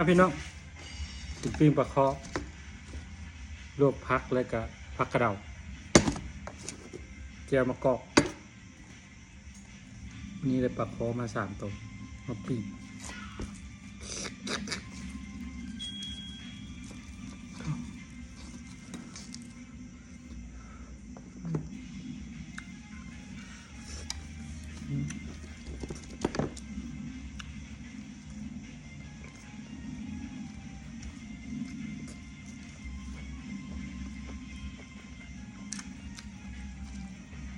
ອ່ະ ພີ່ນ້ອງ ກິນປີ້ງປາຄໍ່ ລວກຜັກ ແລ້ວກະຜັກກະເດົາ ແຈ່ວມະກອກ. ນີ້ໄດ້ປາຄໍ່ມາສາມໂຕ ມາປີ້ງ.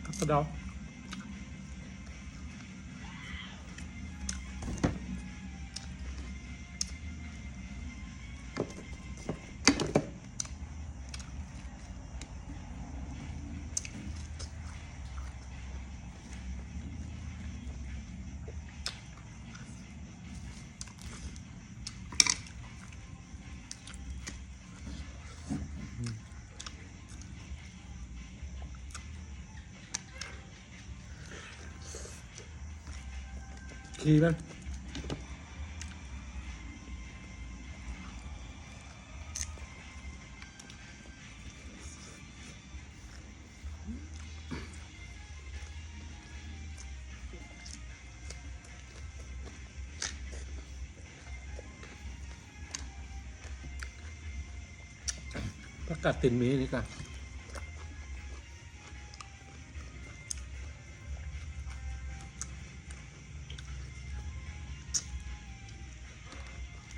ຜັກກະເດົາ ຂີ່ມັນ ຜັກກາດຕີນໝີນີ້ກະ